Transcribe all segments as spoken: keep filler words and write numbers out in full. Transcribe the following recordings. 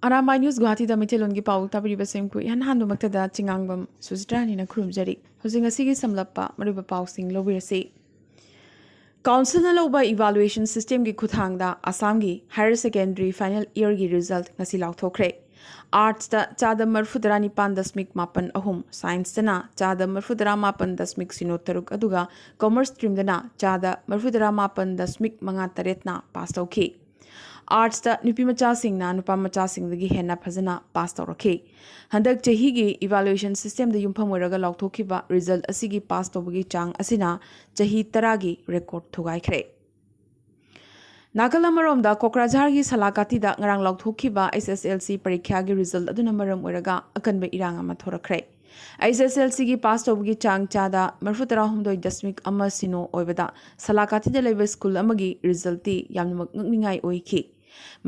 Arambai news ꯒꯨꯋꯥꯍꯥꯇꯤꯗ ꯃꯩꯇꯩꯂꯣꯟꯒꯤ ꯄꯥꯎ ꯇꯥꯕꯤꯔꯤꯕꯁꯤꯡꯕꯨ ꯏꯍꯥꯟ ꯍꯥꯟꯕꯃꯛꯇꯗ ꯆꯤꯉꯥꯡꯕꯝ ꯁꯨꯖꯤꯇ꯭ꯔꯥꯅꯤꯅ ꯈꯨꯔꯨꯝꯖꯔꯤ꯫ ꯍꯧꯖꯤꯛ ꯉꯁꯤꯒꯤ ꯁꯝꯂꯞꯄ ꯃꯔꯨꯑꯣꯏꯕ ꯄꯥꯎꯁꯤꯡ ꯂꯧꯕꯤꯔꯁꯤ꯫ ꯀꯥꯎꯟꯁꯤꯜꯅ ꯂꯧꯕ ꯏꯚꯥꯂꯨꯑꯦꯁꯟ ꯁꯤꯁꯇꯦꯝꯒꯤ ꯈꯨꯠꯊꯥꯡꯗ ꯑꯁꯥꯝꯒꯤ ꯍꯥꯌꯔ ꯁꯦꯀꯦꯟꯗꯔꯤ ꯐꯥꯏꯅꯦꯜ ꯏꯌꯔꯒꯤ ꯔꯤꯖꯜꯠ ꯉꯁꯤ ꯂꯥꯎꯊꯣꯛꯈ꯭ꯔꯦ꯫ ꯑꯥꯔꯠꯁꯇ ꯆꯥꯗ ꯃꯔꯤꯐꯨ ꯇꯔꯥ ꯅꯤꯄꯥꯟ ꯗꯁꯃꯤꯛ ꯃꯥꯄꯟ ꯑꯍꯨꯝ, ꯁꯥꯏꯟꯁꯇꯅ ꯆꯥꯗ ꯃꯔꯤꯐꯨ ꯇꯔꯥ ꯃꯥꯄꯟ ꯗꯁꯃꯤꯛ ꯁꯤꯅꯣ ꯇꯔꯨꯛ, ꯑꯗꯨꯒ ꯀꯣꯃꯔꯁ ꯁ꯭ꯇ꯭ꯔꯤꯝꯗꯅ ꯆꯥꯗ ꯃꯔꯤꯐꯨ ꯇꯔꯥ ꯃꯥꯄꯟ ꯗꯁꯃꯤꯛ ꯃꯉꯥ ꯇꯔꯦꯠꯅ ꯄꯥꯁ ꯇꯧꯈꯤ꯫ ꯑꯥꯔꯠꯁꯇ ꯅꯨꯄꯤ ꯃꯆꯥꯁꯤꯡꯅ ꯅꯨꯄꯥ ꯃꯆꯥꯁꯤꯡꯗꯒꯤ ꯍꯦꯟꯅ ꯐꯖꯅ ꯄꯥꯁ ꯇꯧꯔꯛꯈꯤ꯫ ꯍꯟꯗꯛ ꯆꯍꯤꯒꯤ ꯏꯚꯥꯂꯨꯑꯦꯁꯟ ꯁꯤꯁꯇꯦꯝꯗ ꯌꯨꯝꯐꯝ ꯑꯣꯏꯔꯒ ꯂꯥꯎꯊꯣꯛꯈꯤꯕ ꯔꯤꯖꯜꯠ ꯑꯁꯤꯒꯤ ꯄꯥꯁ ꯇꯧꯕꯒꯤ ꯆꯥꯡ ꯑꯁꯤꯅ ꯆꯍꯤ ꯇꯔꯥꯒꯤ ꯔꯦꯀꯣꯔꯗ ꯊꯨꯒꯥꯏꯈ꯭ꯔꯦ꯫ ꯅꯥꯀꯜ ꯑꯃꯔꯣꯝꯗ ꯀꯣꯀ꯭ꯔꯥꯖꯥꯔꯒꯤ ꯁꯂꯥꯀꯥꯇꯤꯗ ꯉꯔꯥꯡ ꯂꯥꯎꯊꯣꯛꯈꯤꯕ ꯑꯩꯆ ꯑꯦꯁ ꯑꯦꯜ ꯁꯤ ꯄꯔꯤꯈ꯭ꯌꯥꯒꯤ ꯔꯤꯖꯜꯠ ꯑꯗꯨꯅ ꯃꯔꯝ ꯑꯣꯏꯔꯒ ꯑꯀꯟꯕ ꯏꯔꯥꯡ ꯑꯃ ꯊꯣꯔꯛꯈ꯭ꯔꯦ꯫ ꯑꯩꯆ ꯑꯦꯁ ꯑꯦꯜ ꯁꯤꯒꯤ ꯄꯥꯁ ꯇꯧꯕꯒꯤ ꯆꯥꯡ ꯆꯥꯗ ꯃꯔꯤꯐꯨ ꯇꯔꯥꯍꯨꯝꯗꯣꯏ ꯗꯁꯃꯤꯛ ꯑꯃ ꯁꯤꯅꯣ ꯑꯣꯏꯕꯗ ꯁꯂꯥꯀꯥꯇꯤꯗ ꯂꯩꯕ ꯁ꯭ꯀꯨꯜ ꯑꯃꯒꯤ ꯔꯤꯖꯜꯠꯇꯤ ꯌꯥꯝꯅꯃꯛ ꯉꯛꯅꯤꯡꯉꯥꯏ ꯑꯣꯏꯈꯤ꯫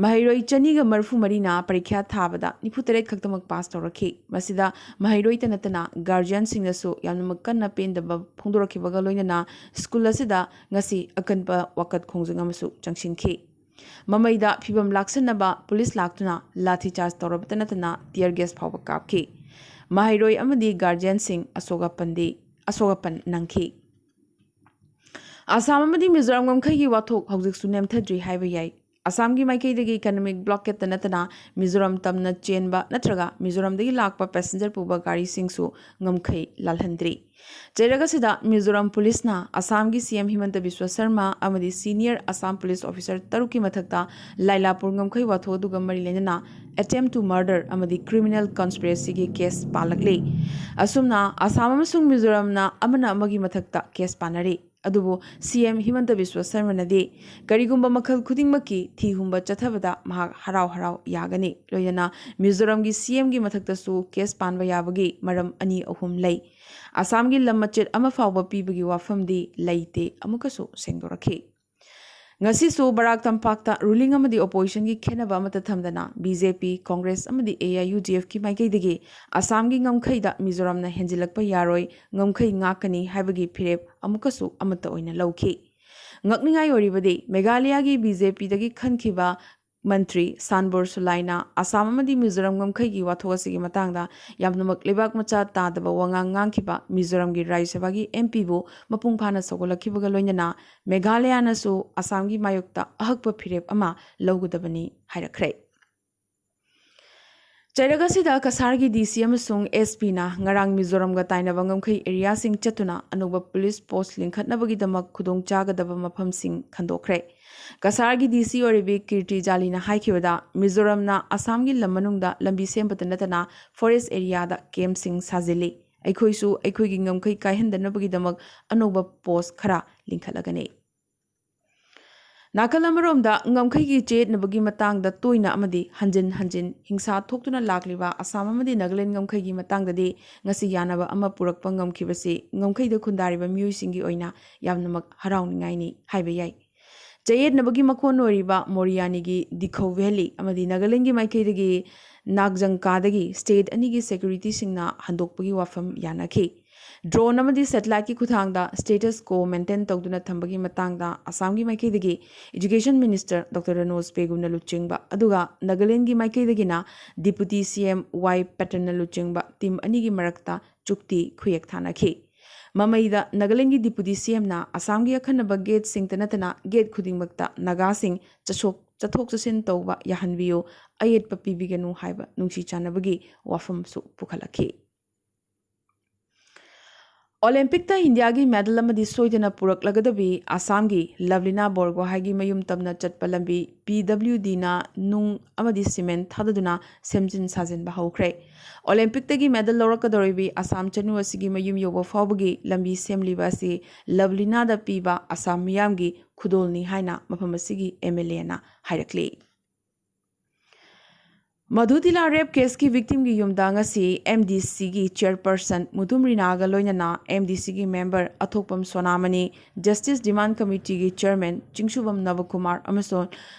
ꯃꯍꯩꯔꯣꯏ ꯆꯅꯤꯒ ꯃꯔꯤꯐꯨ ꯃꯔꯤꯅ ꯄꯔꯤꯈ꯭ꯌꯥ ꯊꯥꯕꯗ ꯅꯤꯐꯨ ꯇꯔꯦꯠ ꯈꯛꯇꯃꯛ ꯄꯥꯁ ꯇꯧꯔꯛꯈꯤ꯫ ꯃꯁꯤꯗ ꯃꯍꯩꯔꯣꯏꯇ ꯅꯠꯇꯅ ꯒꯥꯔꯖꯤꯌꯟꯁꯤꯡꯅꯁꯨ ꯌꯥꯝꯅꯃꯛ ꯀꯟꯅ ꯄꯦꯟꯗꯕ ꯐꯣꯡꯗꯣꯔꯛꯈꯤꯕꯒ ꯂꯣꯏꯅꯅ ꯁ꯭ꯀꯨꯜ ꯑꯁꯤꯗ ꯉꯁꯤ ꯑꯀꯟꯕ ꯋꯥꯀꯠ ꯈꯣꯡꯖꯪ ꯑꯃꯁꯨ ꯆꯪꯁꯤꯟꯈꯤ꯫ ꯃꯃꯩꯗ ꯐꯤꯕꯝ ꯂꯥꯛꯁꯤꯟꯅꯕ ꯄꯨꯂꯤꯁ ꯂꯥꯛꯇꯨꯅ ꯂꯥꯊꯤ ꯆꯥꯔꯖ ꯇꯧꯔꯕꯇ ꯅꯠꯇꯅ ꯇꯤꯌꯔ ꯒꯦꯁ ꯐꯥꯎꯕ ꯀꯥꯞꯈꯤ꯫ ꯃꯍꯩꯔꯣꯏ ꯑꯃꯗꯤ ꯒꯥꯔꯖꯤꯌꯟꯁꯤꯡ ꯑꯁꯣꯛ ꯑꯄꯟꯗꯤ, ꯑꯁꯣꯛ ꯑꯄꯟ ꯅꯪꯈꯤ꯫ ꯑꯁꯥꯝ ꯑꯃꯗꯤ ꯃꯤꯖꯣꯔꯥꯝ ꯉꯝꯈꯩꯒꯤ ꯋꯥꯊꯣꯛ ꯍꯧꯖꯤꯛꯁꯨ ꯅꯦꯝꯊꯗ꯭ꯔꯤ ꯍꯥꯏꯕ ꯌꯥꯏ꯫ ꯑꯁꯥꯝꯒꯤ ꯃꯥꯏꯀꯩꯗꯒꯤ ꯏꯀꯅꯣꯃꯤꯛ ꯕ꯭ꯂꯣꯀꯦꯠꯇ ꯅꯠꯇꯅ ꯃꯤꯖꯣꯔꯥꯝ ꯇꯝꯅ ꯆꯦꯟꯕ ꯅꯠꯇ꯭ꯔꯒ ꯃꯤꯖꯣꯔꯥꯝꯗꯒꯤ ꯂꯥꯛꯄ ꯄꯦꯁꯦꯟꯖꯔ ꯄꯨꯕ ꯒꯥꯔꯤꯁꯤꯡꯁꯨ ꯉꯝꯈꯩ ꯂꯥꯜꯍꯟꯗ꯭ꯔꯤ꯫ ꯆꯩꯔꯛ ꯑꯁꯤꯗ ꯃꯤꯖꯣꯔꯥꯝ ꯄꯨꯂꯤꯁꯅ ꯑꯁꯥꯝꯒꯤ ꯁꯤ ꯑꯦꯝ ꯍꯤꯃꯟꯇ ꯕꯤꯁ꯭ꯋ ꯁꯔꯃ ꯑꯃꯗꯤ ꯁꯤꯅꯤꯌꯔ ꯑꯁꯥꯝ ꯄꯨꯂꯤꯁ ꯑꯣꯐꯤꯁꯔ ꯇꯔꯨꯛꯀꯤ ꯃꯊꯛꯇ ꯂꯥꯏꯂꯥꯄꯨꯔ ꯉꯝꯈꯩ ꯋꯥꯊꯣꯛ ꯑꯗꯨꯒ ꯃꯔꯤ ꯂꯩꯅꯅ attempt to murder ꯑꯃꯗꯤ criminal conspiracyꯒꯤ ꯀꯦꯁ ꯄꯥꯜꯂꯛꯂꯤ꯫ ꯑꯁꯨꯝꯅ ꯑꯁꯥꯝ ꯑꯃꯁꯨꯡ ꯃꯤꯖꯣꯔꯥꯝꯅ ꯑꯃꯅ ꯑꯃꯒꯤ ꯃꯊꯛꯇ ꯀꯦꯁ ꯄꯥꯟꯅꯔꯤ꯫ ꯑꯗꯨꯕꯨ ꯁꯤ ꯑꯦꯝ ꯍꯤꯃꯟꯇ ꯕꯤꯁ꯭ꯋ ꯁꯔꯃꯅꯗꯤ ꯀꯔꯤꯒꯨꯝꯕ ꯃꯈꯜ ꯈꯨꯗꯤꯡꯃꯛꯀꯤ ꯊꯤ ꯍꯨꯝꯕ ꯆꯠꯊꯕꯗ ꯃꯍꯥꯛ ꯍꯔꯥꯎ ꯍꯔꯥꯎ ꯌꯥꯒꯅꯤ꯫ ꯂꯣꯏꯅꯅ ꯃꯤꯖꯣꯔꯥꯝꯒꯤ ꯁꯤ ꯑꯦꯝꯒꯤ ꯃꯊꯛꯇꯁꯨ ꯀꯦꯁ ꯄꯥꯟꯕ ꯌꯥꯕꯒꯤ ꯃꯔꯝ ꯑꯅꯤ ꯑꯍꯨꯝ ꯂꯩ꯫ ꯑꯁꯥꯝꯒꯤ ꯂꯝ ꯃꯆꯦꯠ ꯑꯃ ꯐꯥꯎꯕ ꯄꯤꯕꯒꯤ ꯋꯥꯐꯝꯗꯤ ꯂꯩꯇꯦ ꯑꯃꯨꯛꯀꯁꯨ ꯁꯦꯡꯗꯣꯔꯛꯈꯤ꯫ ꯉꯁꯤꯁꯨ ꯕꯔꯥꯛ ꯇꯝꯄꯥꯛꯇ ꯔꯨꯂꯤꯡ ꯑꯃꯗꯤ ꯑꯣꯄꯣꯖꯤꯁꯟꯒꯤ ꯈꯦꯠꯅꯕ ꯑꯃꯠꯇ ꯊꯝꯗꯅ ꯕꯤ ꯖꯦ ꯄꯤ, ꯀꯣꯡꯒ꯭ꯔꯦꯁ ꯑꯃꯗꯤ ꯑꯦ ꯑꯥꯏ ꯌꯨ ꯗꯤ ꯑꯦꯐꯀꯤ ꯃꯥꯏꯀꯩꯗꯒꯤ ꯑꯁꯥꯝꯒꯤ ꯉꯝꯈꯩꯗ ꯃꯤꯖꯣꯔꯥꯝꯅ ꯍꯦꯟꯖꯤꯜꯂꯛꯄ ꯌꯥꯔꯣꯏ, ꯉꯝꯈꯩ ꯉꯥꯛꯀꯅꯤ ꯍꯥꯏꯕꯒꯤ ꯐꯤꯔꯦꯞ ꯑꯃꯨꯛꯀꯁꯨ ꯑꯃꯠꯇ ꯑꯣꯏꯅ ꯂꯧꯈꯤ꯫ ꯉꯛꯅꯤꯡꯉꯥꯏ ꯑꯣꯏꯔꯤꯕꯗꯤ ꯃꯦꯘꯥꯂꯌꯥꯒꯤ ꯕꯤ ꯖꯦ ꯄꯤꯗꯒꯤ ꯈꯟꯈꯤꯕ ꯃꯟꯇ꯭ꯔꯤ ꯁꯥꯟꯕꯣꯔ ꯁꯨꯂꯥꯏꯅ ꯑꯁꯥꯝ ꯑꯃꯗꯤ ꯃꯤꯖꯣꯔꯥꯝ ꯉꯝꯈꯩꯒꯤ ꯋꯥꯊꯣꯛ ꯑꯁꯤꯒꯤ ꯃꯇꯥꯡꯗ ꯌꯥꯝꯅꯃꯛ ꯂꯩꯕꯥꯛ ꯃꯆꯥ ꯇꯥꯗꯕ ꯋꯥꯉꯥꯡ ꯉꯥꯡꯈꯤꯕ ꯃꯤꯖꯣꯔꯥꯝꯒꯤ ꯔꯥꯖ꯭ꯌ ꯁꯚꯥꯒꯤ M Pꯕꯨ ꯃꯄꯨꯡ ꯐꯥꯅ ꯁꯧꯒꯠꯂꯛꯈꯤꯕꯒ ꯂꯣꯏꯅꯅ ꯃꯦꯘꯥꯂꯌꯥꯅꯁꯨ ꯑꯁꯥꯝꯒꯤ ꯃꯥꯌꯣꯛꯇ ꯑꯍꯛꯄ ꯐꯤꯔꯦꯞ ꯑꯃ ꯂꯧꯒꯗꯕꯅꯤ ꯍꯥꯏꯔꯛꯈ꯭ꯔꯦ꯫ ꯆꯩꯔꯛ ꯑꯁꯤꯗ ꯀꯁꯥꯔꯒꯤ D C ꯑꯃꯁꯨꯡ S Pꯅ ꯉꯔꯥꯡ ꯃꯤꯖꯣꯔꯥꯝꯒ ꯇꯥꯏꯅꯕ ꯉꯝꯈꯩ ꯑꯦꯔꯤꯌꯥꯁꯤꯡ ꯆꯠꯇꯨꯅ ꯑꯅꯧꯕ ꯄꯨꯂꯤꯁ ꯄꯣꯁ꯭ꯠ ꯂꯤꯡꯈꯠꯅꯕꯒꯤꯗꯃꯛ ꯈꯨꯗꯣꯡ ꯆꯥꯒꯗꯕ ꯃꯐꯝꯁꯤꯡ ꯈꯟꯗꯣꯛꯈ꯭ꯔꯦ꯫ ꯀꯁꯥꯔꯒꯤ D C ꯑꯣꯏꯔꯤꯕꯤ ꯀꯤꯔꯇꯤ ꯖꯥꯂꯤꯅ ꯍꯥꯏꯈꯤꯕꯗ, ꯃꯤꯖꯣꯔꯥꯝꯅ ꯑꯁꯥꯝꯒꯤ ꯂꯝ ꯃꯅꯨꯡꯗ ꯂꯝꯕꯤ ꯁꯦꯝꯕꯇ ꯅꯠꯇꯅ ꯐꯣꯔꯦꯁ꯭ꯠ ꯑꯦꯔꯤꯌꯥꯗ ꯀꯦꯝꯞꯁꯤꯡ ꯁꯥꯖꯤꯜꯂꯤ꯫ ꯑꯩꯈꯣꯏꯁꯨ ꯑꯩꯈꯣꯏꯒꯤ ꯉꯝꯈꯩ ꯀꯥꯏꯍꯟꯗꯅꯕꯒꯤꯗꯃꯛ ꯑꯅꯧꯕ ꯄꯣꯁ꯭ꯠ ꯈꯔ ꯂꯤꯡꯈꯠꯂꯒꯅꯤ꯫ ꯅꯥꯀꯜ ꯑꯃꯔꯣꯝꯗ, ꯉꯝꯈꯩꯒꯤ ꯆꯌꯦꯠꯅꯕꯒꯤ ꯃꯇꯥꯡꯗ ꯇꯣꯏꯅ ꯑꯃꯗꯤ ꯍꯟꯖꯤꯟ ꯍꯟꯖꯤꯟ ꯍꯤꯡꯁꯥ ꯊꯣꯛꯇꯨꯅ ꯂꯥꯛꯂꯤꯕ ꯑꯁꯥꯝ ꯑꯃꯗꯤ ꯅꯥꯒꯥꯂꯦꯟꯗ ꯉꯝꯈꯩꯒꯤ ꯃꯇꯥꯡꯗꯗꯤ ꯉꯁꯤ ꯌꯥꯅꯕ ꯑꯃ ꯄꯨꯔꯛꯄ ꯉꯝꯈꯤꯕꯁꯤ ꯉꯝꯈꯩꯗ ꯈꯨꯟꯗꯥꯔꯤꯕ ꯃꯤꯑꯣꯏꯁꯤꯡꯒꯤ ꯑꯣꯏꯅ ꯌꯥꯝꯅꯃꯛ ꯍꯔꯥꯎꯅꯤꯡꯉꯥꯏꯅꯤ ꯍꯥꯏꯕ ꯌꯥꯏ꯫ ꯆꯌꯦꯠꯅꯕꯒꯤ ꯃꯀꯣꯟ ꯑꯣꯏꯔꯤꯕ ꯃꯣꯔꯤꯌꯥꯅꯤꯒꯤ ꯗꯤꯈꯧ ꯚꯦꯂꯤ ꯑꯃꯗꯤ ꯅꯥꯒꯥꯂꯦꯟꯗꯒꯤ ꯃꯥꯏꯀꯩꯗꯒꯤ ꯅꯥꯒꯖꯪꯀꯥꯗꯒꯤ ꯁ꯭ꯇꯦꯠ ꯑꯅꯤꯒꯤ ꯁꯦꯀ꯭ꯌꯨꯔꯤꯇꯤꯁꯤꯡꯅ ꯍꯟꯗꯣꯛꯄꯒꯤ ꯋꯥꯐꯝ ꯌꯥꯅꯈꯤ꯫ ꯗ꯭ꯔꯣꯟ ꯑꯃꯗꯤ ꯁꯦꯇꯦꯂꯥꯏꯠꯀꯤ ꯈꯨꯠꯊꯥꯡꯗ ꯁ꯭ꯇꯦꯇꯁ ꯀꯣ ꯃꯦꯟꯇꯦꯟ ꯇꯧꯗꯨꯅ ꯊꯝꯕꯒꯤ ꯃꯇꯥꯡꯗ ꯑꯁꯥꯝꯒꯤ ꯃꯥꯏꯀꯩꯗꯒꯤ ꯏꯖꯨꯀꯦꯁꯟ ꯃꯤꯅꯤꯁꯇꯔ ꯗꯣꯛꯇꯔ ꯔꯅꯣꯖ ꯄꯦꯒꯨꯅ ꯂꯨꯆꯤꯡꯕ, ꯑꯗꯨꯒ ꯅꯥꯒꯥꯂꯦꯟꯗꯒꯤ ꯃꯥꯏꯀꯩꯗꯒꯤꯅ ꯗꯤꯄꯨꯇꯤ C M Y ꯄꯇꯟꯅ ꯂꯨꯆꯤꯡꯕ ꯇꯤꯝ ꯑꯅꯤꯒꯤ ꯃꯔꯛꯇ ꯆꯨꯛꯇꯤ ꯈꯨꯌꯦꯛ ꯊꯥꯅꯈꯤ꯫ ꯃꯃꯩꯗ ꯅꯥꯒꯥꯂꯦꯟꯗꯒꯤ ꯗꯤꯄꯨꯇꯤ C Mꯅ ꯑꯁꯥꯝꯒꯤ ꯑꯈꯟꯅꯕ ꯒꯦꯠꯁꯤꯡꯇ ꯅꯠꯇꯅ ꯒꯦꯠ ꯈꯨꯗꯤꯡꯃꯛꯇ ꯅꯥꯒꯥꯁꯤꯡ ꯆꯠꯊꯣꯛ ꯆꯠꯊꯣꯛ ꯆꯠꯁꯤꯟ ꯇꯧꯕ ꯌꯥꯍꯟꯕꯤꯌꯨ, ꯑꯌꯦꯠꯄ ꯄꯤꯕꯤꯒꯅꯨ ꯍꯥꯏꯕ ꯅꯨꯡꯁꯤ ꯆꯥꯟꯅꯕꯒꯤ ꯋꯥꯐꯝꯁꯨ ꯄꯨꯈꯠꯂꯛꯈꯤ꯫ ꯑꯣꯂꯦꯝꯄꯤꯛꯇ ꯏꯟꯗꯤꯌꯥꯒꯤ ꯃꯦꯗꯜ ꯑꯃꯗꯤ ꯁꯣꯏꯗꯅ ꯄꯨꯔꯛꯂꯒꯗꯕꯤ ꯑꯁꯥꯝꯒꯤ ꯂꯚꯂꯤꯅꯥ ꯕꯣꯔꯒꯣꯍꯥꯏꯒꯤ ꯃꯌꯨꯝ ꯇꯝꯅ ꯆꯠꯄ ꯂꯝꯕꯤ P W Dꯅ ꯅꯨꯡ ꯑꯃꯗꯤ ꯁꯤꯃꯦꯟ ꯊꯥꯗꯗꯨꯅ ꯁꯦꯝꯖꯤꯟ ꯁꯥꯖꯤꯟꯕ ꯍꯧꯈ꯭ꯔꯦ꯫ ꯑꯣꯂꯦꯝꯄꯤꯛꯇꯒꯤ ꯃꯦꯗꯜ ꯂꯧꯔꯛꯀꯗꯧꯔꯤꯕꯤ ꯑꯁꯥꯝ ꯆꯅꯨ ꯑꯁꯤꯒꯤ ꯃꯌꯨꯝ ꯌꯧꯕ ꯐꯥꯎꯕꯒꯤ ꯂꯝꯕꯤ ꯁꯦꯝꯂꯤꯕ ꯑꯁꯤ ꯂꯚꯂꯤꯅꯥꯗ ꯄꯤꯕ ꯑꯁꯥꯝ ꯃꯤꯌꯥꯝꯒꯤ ꯈꯨꯗꯣꯜꯅꯤ ꯍꯥꯏꯅ ꯃꯐꯝ ꯑꯁꯤꯒꯤ M L Aꯅ ꯍꯥꯏꯔꯛꯂꯤ꯫ ꯃꯙꯨꯇꯤꯂꯥ ꯔꯦꯞ ꯀꯦꯁꯀꯤ ꯚꯤꯛꯇꯤꯝꯒꯤ ꯌꯨꯝꯗ ꯉꯁꯤ M D Cꯒꯤ ꯆꯤꯌꯔꯄꯔꯁꯟ ꯃꯨꯇꯨꯝ ꯔꯤꯅꯥꯒ ꯂꯣꯏꯅꯅ M D Cꯒꯤ ꯃꯦꯝꯕꯔ ꯑꯊꯣꯛꯄꯝ ꯁꯣꯅꯥꯃꯅꯤ, ꯖꯁꯇꯤꯁ ꯗꯤꯃꯥꯟ ꯀꯃꯤꯇꯤꯒꯤ ꯆꯤꯌꯔꯃꯦꯟ ꯆꯤꯡꯁꯨꯕꯝ ꯅꯕꯀꯨꯃꯥꯔ ꯑꯃꯁꯨꯡ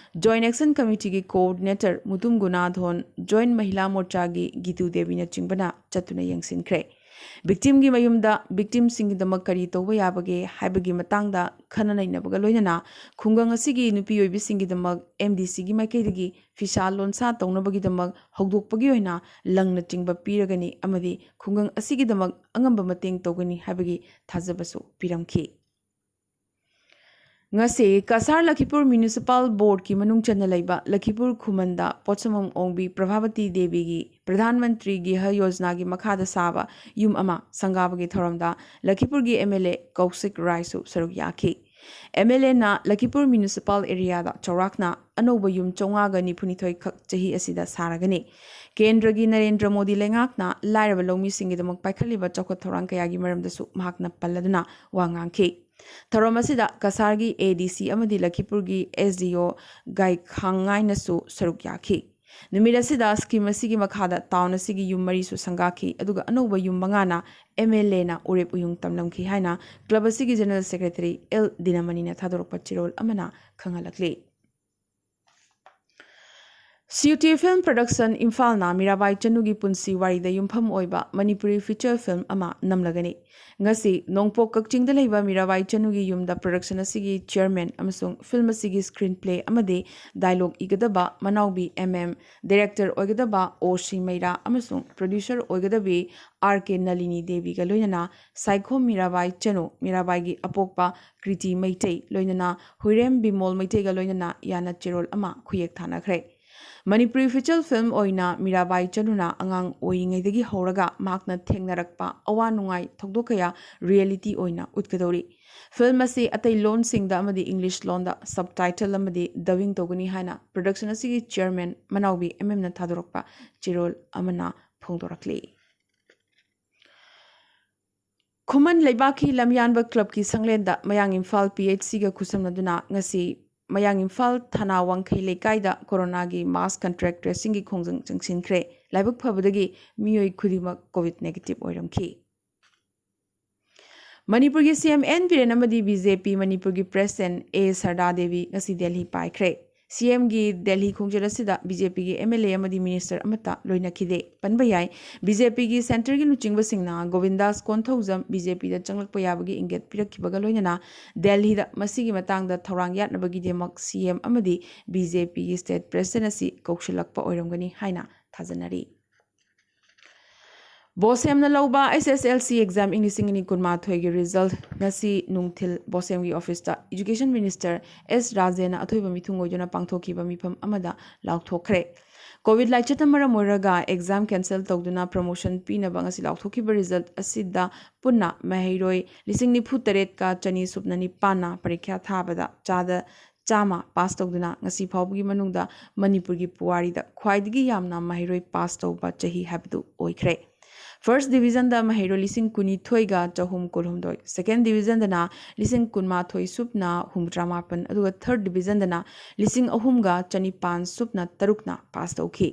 joint action ꯀꯃꯤꯇꯤꯒꯤ coordinator Mutum ꯒꯨꯅꯥꯊꯣꯟ, joint ꯃꯍꯤꯂꯥ ꯃꯣꯔꯆꯥꯒꯤ ꯒꯤꯇꯨ ꯗꯦꯕꯤꯅꯆꯤꯡꯕꯅ ꯆꯠꯇꯨꯅ ꯌꯦꯡꯁꯤꯟꯈ꯭ꯔꯦ꯫ ꯚꯤꯛꯇꯤꯝꯒꯤ ꯃꯌꯨꯝꯗ ꯚꯤꯛꯇꯤꯝꯁꯤꯡꯒꯤꯗꯃꯛ ꯀꯔꯤ ꯇꯧꯕ ꯌꯥꯕꯒꯦ ꯍꯥꯏꯕꯒꯤ ꯃꯇꯥꯡꯗ ꯈꯟꯅ ꯅꯩꯅꯕꯒ ꯂꯣꯏꯅꯅ ꯈꯨꯡꯒꯪ ꯑꯁꯤꯒꯤ ꯅꯨꯄꯤ ꯑꯣꯏꯕꯤꯁꯤꯡꯒꯤꯗꯃꯛ ꯑꯦꯝ ꯗꯤ ꯁꯤꯒꯤ ꯃꯥꯏꯀꯩꯗꯒꯤ ꯐꯤꯁꯥ ꯂꯣꯟꯁꯥ ꯇꯧꯅꯕꯒꯤꯗꯃꯛ ꯍꯧꯗꯣꯛꯄꯒꯤ ꯑꯣꯏꯅ ꯂꯪꯅꯆꯤꯡꯕ ꯄꯤꯔꯒꯅꯤ ꯑꯃꯗꯤ ꯈꯨꯡꯒꯪ ꯑꯁꯤꯒꯤꯗꯃꯛ ꯑꯉꯝꯕ ꯃꯇꯦꯡ ꯇꯧꯒꯅꯤ ꯍꯥꯏꯕꯒꯤ ꯊꯥꯖꯕꯁꯨ ꯄꯤꯔꯝꯈꯤ꯫ ꯉꯁꯤ ꯀꯁꯥꯔ ꯂꯈꯤꯄꯨꯔ ꯃ꯭ꯌꯨꯅꯤꯁꯤꯄꯥꯜ ꯕꯣꯔꯗꯀꯤ ꯃꯅꯨꯡ ꯆꯟꯅ ꯂꯩꯕ ꯂꯈꯤꯄꯨꯔ ꯈꯨꯃꯟꯗ ꯄꯣꯠꯁꯝꯕꯝ ꯑꯣꯡꯕꯤ ꯄ꯭ꯔꯚꯥꯕꯇꯤ ꯗꯦꯕꯤꯒꯤ ꯄ꯭ꯔꯙꯥꯟ ꯃꯟꯇ꯭ꯔꯤ ꯒ꯭ꯔꯤꯍ ꯌꯣꯖꯅꯥꯒꯤ ꯃꯈꯥꯗ ꯁꯥꯕ ꯌꯨꯝ ꯑꯃ ꯁꯪꯒꯥꯕꯒꯤ ꯊꯧꯔꯝꯗ ꯂꯈꯤꯄꯨꯔꯒꯤ ꯑꯦꯝ ꯑꯦꯜ ꯑꯦ ꯀꯧꯁꯤꯛ ꯔꯥꯏꯁꯨ ꯁꯔꯨꯛ ꯌꯥꯈꯤ꯫ ꯑꯦꯝ ꯑꯦꯜ ꯑꯦꯅ ꯂꯈꯤꯄꯨꯔ ꯃ꯭ꯌꯨꯅꯤꯁꯤꯄꯥꯜ ꯑꯦꯔꯤꯌꯥꯗ ꯆꯥꯎꯔꯥꯛꯅ ꯑꯅꯧꯕ ꯌꯨꯝ ꯆꯥꯝꯃꯉꯥꯒ ꯅꯤꯐꯨꯅꯤꯊꯣꯏ ꯈꯛ ꯆꯍꯤ ꯑꯁꯤꯗ ꯁꯥꯔꯒꯅꯤ꯫ ꯀꯦꯟꯗ꯭ꯔꯒꯤ ꯅꯔꯦꯟꯗ꯭ꯔ ꯃꯣꯗꯤ ꯂꯩꯉꯥꯛꯅ ꯂꯥꯏꯔꯕ ꯂꯧꯃꯤꯁꯤꯡꯒꯤꯗꯃꯛ ꯄꯥꯏꯈꯠꯂꯤꯕ ꯆꯥꯎꯈꯠ ꯊꯧꯔꯥꯡ ꯀꯌꯥꯒꯤ ꯃꯔꯝꯗꯁꯨ ꯃꯍꯥꯛꯅ ꯄꯜꯂꯗꯨꯅ ꯋꯥ ꯉꯥꯡꯈꯤ꯫ ꯊꯧꯔꯝ ꯑꯁꯤꯗ ꯀꯁꯥꯔꯒꯤ ꯑꯦ ꯗꯤ ꯁꯤ ꯑꯃꯗꯤ ꯂꯈꯤꯄꯨꯔꯒꯤ ꯑꯦꯁ ꯗꯤ ꯑꯣ ꯒꯥꯏꯈꯥꯡꯉꯥꯏꯅꯁꯨ ꯁꯔꯨꯛ ꯌꯥꯈꯤ꯫ ꯅꯨꯃꯤꯠ ꯑꯁꯤꯗ ꯁ꯭ꯀꯤꯝ ꯑꯁꯤꯒꯤ ꯃꯈꯥꯗ ꯇꯥꯎꯟ ꯑꯁꯤꯒꯤ ꯌꯨꯝ ꯃꯔꯤꯁꯨ ꯁꯪꯒꯥꯈꯤ, ꯑꯗꯨꯒ ꯑꯅꯧꯕ ꯌꯨꯝ ꯃꯉꯥꯅ ꯑꯦꯝ ꯑꯦꯜ ꯑꯦꯅ ꯎꯔꯦꯞ ꯎꯌꯨꯡ ꯇꯝꯂꯝꯈꯤ ꯍꯥꯏꯅ ꯀ꯭ꯂꯕ ꯑꯁꯤꯒꯤ ꯖꯦꯅꯔꯦꯜ ꯁꯦꯀ꯭ꯔꯦꯇꯔꯤ ꯑꯦꯜ ꯗꯤꯅꯃꯅꯤꯅ ꯊꯥꯗꯣꯔꯛꯄ ꯆꯦꯔꯣꯜ ꯑꯃꯅ ꯈꯪꯍꯜꯂꯛꯂꯤ꯫ ꯁꯤꯌꯨꯇꯤ ꯐꯤꯜꯝ ꯄ꯭ꯔꯗꯛꯁꯟ ꯏꯝꯐꯥꯜꯅ ꯃꯤꯔꯥꯕꯥꯏ ꯆꯅꯨꯒꯤ ꯄꯨꯟꯁꯤ ꯋꯥꯔꯤꯗ ꯌꯨꯝꯐꯝ ꯑꯣꯏꯕ ꯃꯅꯤꯄꯨꯔꯤ ꯐꯤꯆꯔ ꯐꯤꯜꯝ ꯑꯃ ꯅꯝꯂꯒꯅꯤ꯫ ꯉꯁꯤ ꯅꯣꯡꯄꯣꯛ ꯀꯛꯆꯤꯡꯗ ꯂꯩꯕ ꯃꯤꯔꯥꯕꯥꯏ ꯆꯅꯨꯒꯤ ꯌꯨꯝꯗ ꯄ꯭ꯔꯗꯛꯁꯟ ꯑꯁꯤꯒꯤ ꯆꯤꯌꯔꯃꯦꯟ ꯑꯃꯁꯨꯡ ꯐꯤꯜꯝ ꯑꯁꯤꯒꯤ ꯁ꯭ꯀ꯭ꯔꯤꯟ ꯄ꯭ꯂꯦ ꯑꯃꯗꯤ ꯗꯥꯏꯂꯣꯒ ꯏꯒꯗꯕ ꯃꯅꯥꯎꯕꯤ ꯑꯦꯝ ꯑꯦꯝ, ꯗꯤꯔꯦꯛꯇꯔ ꯑꯣꯏꯒꯗꯕ ꯑꯣ ꯁꯤ ꯃꯩꯔꯥ ꯑꯃꯁꯨꯡ ꯄ꯭ꯔꯣꯗ꯭ꯌꯨꯁꯔ ꯑꯣꯏꯒꯗꯕꯤ ꯑꯥꯔ ꯀꯦ ꯅꯂꯤꯅꯤ ꯗꯦꯕꯤꯒ ꯂꯣꯏꯅꯅ ꯁꯥꯏꯈꯣꯝ ꯃꯤꯔꯥꯕꯥꯏ ꯆꯅꯨ, ꯃꯤꯔꯥꯕꯥꯏꯒꯤ ꯑꯄꯣꯛꯄ ꯀ꯭ꯔꯤꯇꯤ ꯃꯩꯇꯩ, ꯂꯣꯏꯅꯅ ꯍꯨꯏꯔꯦꯝ ꯕꯤꯃꯣꯜ ꯃꯩꯇꯩꯒ ꯂꯣꯏꯅꯅ ꯌꯥꯅ ꯆꯦꯔꯣꯜ ꯑꯃ ꯈꯨꯌꯦꯛ ꯊꯥꯅꯈ꯭ꯔꯦ꯫ ꯃꯅꯤꯄꯨꯔꯤ ꯐꯤꯆꯔ ꯐꯤꯜꯝ ꯑꯣꯏꯅ ꯃꯤꯔꯥꯕꯥꯏ ꯆꯅꯨꯅ ꯑꯉꯥꯡ ꯑꯣꯏꯔꯤꯉꯩꯗꯒꯤ ꯍꯧꯔꯒ ꯃꯍꯥꯛꯅ ꯊꯦꯡꯅꯔꯛꯄ ꯑꯋꯥ ꯅꯨꯡꯉꯥꯏ ꯊꯧꯗꯣꯛ ꯀꯌꯥ ꯔꯤꯌꯦꯂꯤꯇꯤ ꯑꯣꯏꯅ ꯎꯠꯀꯗꯧꯔꯤ꯫ ꯐꯤꯜꯝ ꯑꯁꯤ ꯑꯇꯩ ꯂꯣꯟꯁꯤꯡꯗ ꯑꯃꯗꯤ ꯏꯪꯂꯤꯁ ꯂꯣꯟꯗ ꯁꯕꯇꯥꯏꯇꯜ ꯑꯃꯗꯤ ꯗꯕꯤꯡ ꯇꯧꯒꯅꯤ ꯍꯥꯏꯅ ꯄ꯭ꯔꯗꯛꯁꯟ ꯑꯁꯤꯒꯤ ꯆꯤꯌꯔꯃꯦꯟ ꯃꯅꯥꯎꯕꯤ ꯑꯦꯝ ꯑꯦꯝꯅ ꯊꯥꯗꯣꯔꯛꯄ ꯆꯦꯔꯣꯜ ꯑꯃꯅ ꯐꯣꯡꯗꯣꯔꯛꯂꯤ꯫ ꯈꯨꯃꯟ ꯂꯩꯕꯥꯛꯀꯤ ꯂꯝꯌꯥꯟꯕ ꯀ꯭ꯂꯕꯀꯤ ꯁꯪꯂꯦꯟꯗ ꯃꯌꯥꯡ ꯏꯝꯐꯥꯜ ꯄꯤ ꯑꯩꯆ ꯁꯤꯒ ꯈꯨꯠꯁꯝꯅꯗꯨꯅ ꯉꯁꯤ ꯃꯌꯥꯡ ꯏꯝꯐꯥꯜ ꯊꯅꯥ ꯋꯥꯡꯈꯩ ꯂꯩꯀꯥꯏꯗ ꯀꯣꯔꯣꯅꯥꯒꯤ ꯃꯥꯁ ꯀꯟꯇ꯭ꯔꯦꯛ ꯇ꯭ꯔꯦꯁꯤꯡꯒꯤ ꯈꯣꯡꯖꯪ ꯆꯪꯁꯤꯟꯈ꯭ꯔꯦ꯫ ꯂꯥꯏꯕꯛ ꯐꯕꯗꯒꯤ ꯃꯤꯑꯣꯏ ꯈꯨꯗꯤꯡꯃꯛ ꯀꯣꯚꯤꯗ ꯅꯦꯒꯦꯇꯤꯚ ꯑꯣꯏꯔꯝꯈꯤ꯫ ꯃꯅꯤꯄꯨꯔꯒꯤ ꯁꯤ ꯑꯦꯝ ꯑꯦꯟ ꯕꯤꯔꯦꯟ ꯑꯃꯗꯤ ꯕꯤ ꯖꯦ ꯄꯤ ꯃꯅꯤꯄꯨꯔꯒꯤ ꯄ꯭ꯔꯦꯁꯤꯗꯦꯟ ꯑꯦ ꯁꯔꯗꯥ ꯗꯦꯕꯤ ꯉꯁꯤ ꯗꯦꯜꯍꯤ ꯄꯥꯏꯈ꯭ꯔꯦ꯫ ꯁꯤ ꯑꯦꯝꯒꯤ ꯗꯦꯜꯍꯤ ꯈꯣꯡꯆꯠ ꯑꯁꯤꯗ ꯕꯤ ꯖꯦ ꯄꯤꯒꯤ ꯑꯦꯝ ꯑꯦꯜ ꯑꯦ ꯑꯃꯗꯤ ꯃꯤꯅꯤꯁꯇꯔ ꯑꯃꯠꯇ ꯂꯣꯏꯅꯈꯤꯗꯦ꯫ ꯄꯟꯕ ꯌꯥꯏ, ꯕꯤ ꯖꯦ ꯄꯤꯒꯤ ꯁꯦꯟꯇꯔꯒꯤ ꯂꯨꯆꯤꯡꯕꯁꯤꯡꯅ ꯒꯣꯕꯤꯟꯗꯥꯁ ꯀꯣꯟꯊꯧꯖꯝ ꯕꯤ ꯖꯦ ꯄꯤꯗ ꯆꯪꯂꯛꯄ ꯌꯥꯕꯒꯤ ꯏꯪꯒꯤꯠ ꯄꯤꯔꯛꯈꯤꯕꯒ ꯂꯣꯏꯅꯅ ꯗꯦꯜꯍꯤꯗ ꯃꯁꯤꯒꯤ ꯃꯇꯥꯡꯗ ꯊꯧꯔꯥꯡ ꯌꯥꯠꯅꯕꯒꯤꯗꯃꯛ ꯁꯤ ꯑꯦꯝ ꯑꯃꯗꯤ ꯕꯤ ꯖꯦ ꯄꯤꯒꯤ ꯁ꯭ꯇꯦꯠ ꯄ꯭ꯔꯦꯁꯤꯗꯦꯟꯠ ꯑꯁꯤ ꯀꯧꯁꯤꯜꯂꯛꯄ ꯑꯣꯏꯔꯝꯒꯅꯤ ꯍꯥꯏꯅ ꯊꯥꯖꯅꯔꯤ꯫ ꯕꯣꯁꯦꯝꯅ ꯂꯧꯕ ꯑꯩꯆ ꯑꯦꯁ ꯑꯦꯜ ꯁꯤ ꯑꯦꯛꯖꯥꯝ ꯏꯪ ꯂꯤꯁꯤꯡ ꯑꯅꯤ ꯀꯨꯟꯃꯥꯊꯣꯏꯒꯤ ꯔꯤꯖꯜꯠ ꯉꯁꯤ ꯅꯨꯡꯊꯤꯜ ꯕꯣꯁꯦꯝꯒꯤ ꯑꯣꯐꯤꯁꯇ ꯏꯖꯨꯀꯦꯁꯟ ꯃꯤꯅꯤꯁꯇꯔ ꯑꯦꯁ ꯔꯥꯖꯦꯟꯅ ꯑꯊꯣꯏꯕ ꯃꯤꯊꯨꯡ ꯑꯣꯏꯗꯨꯅ ꯄꯥꯡꯊꯣꯛꯈꯤꯕ ꯃꯤꯐꯝ ꯑꯃꯗ ꯂꯥꯎꯊꯣꯛꯈ꯭ꯔꯦ꯫ ꯀꯣꯚꯤꯗ ꯂꯥꯏꯆꯠꯅ ꯃꯔꯝ ꯑꯣꯏꯔꯒ ꯑꯦꯛꯖꯥꯝ ꯀꯦꯟꯁꯦꯜ ꯇꯧꯗꯨꯅ ꯄ꯭ꯔꯃꯣꯁꯟ ꯄꯤꯅꯕ ꯉꯁꯤ ꯂꯥꯎꯊꯣꯛꯈꯤꯕ ꯔꯤꯖꯜꯠ ꯑꯁꯤꯗ ꯄꯨꯟꯅ ꯃꯍꯩꯔꯣꯏ ꯂꯤꯁꯤꯡ ꯅꯤꯐꯨ ꯇꯔꯦꯠꯀ ꯆꯅꯤ ꯁꯨꯞꯅ ꯅꯤꯄꯥꯟꯅ ꯄꯔꯤꯈ꯭ꯌꯥ ꯊꯥꯕꯗ ꯆꯥꯗ ꯆꯥꯝꯃ ꯄꯥꯁ ꯇꯧꯗꯨꯅ ꯉꯁꯤ ꯐꯥꯎꯕꯒꯤ ꯃꯅꯨꯡꯗ ꯃꯅꯤꯄꯨꯔꯒꯤ ꯄꯨꯋꯥꯔꯤꯗ ꯈ꯭ꯋꯥꯏꯗꯒꯤ ꯌꯥꯝꯅ ꯃꯍꯩꯔꯣꯏ ꯄꯥꯁ ꯇꯧꯕ ꯆꯍꯤ ꯍꯥꯏꯕꯗꯨ ꯑꯣꯏꯈ꯭ꯔꯦ꯫ ꯐꯥꯔꯁꯠ ꯗꯤꯕꯤꯖꯟꯗ ꯃꯍꯩꯔꯣꯏ ꯂꯤꯁꯤꯡ ꯀꯨꯟꯅꯤꯊꯣꯏꯒ ꯆꯍꯨꯝ ꯀꯨꯟꯍꯨꯝꯗꯣꯏ, ꯁꯦꯀꯦꯟ ꯗꯤꯕꯤꯖꯟꯗꯅ ꯂꯤꯁꯤꯡ ꯀꯨꯟꯃꯥꯊꯣꯏ ꯁꯨꯞꯅ ꯍꯨꯝꯐꯨꯇꯔꯥ ꯃꯥꯄꯟ, ꯑꯗꯨꯒ ꯊꯥꯔꯠ ꯗꯤꯕꯤꯖꯟꯗꯅ ꯂꯤꯁꯤꯡ ꯑꯍꯨꯝꯒ ꯆꯅꯤꯄꯥꯟ ꯁꯨꯞꯅ ꯇꯔꯨꯛꯅ ꯄꯥꯁ ꯇꯧꯈꯤ꯫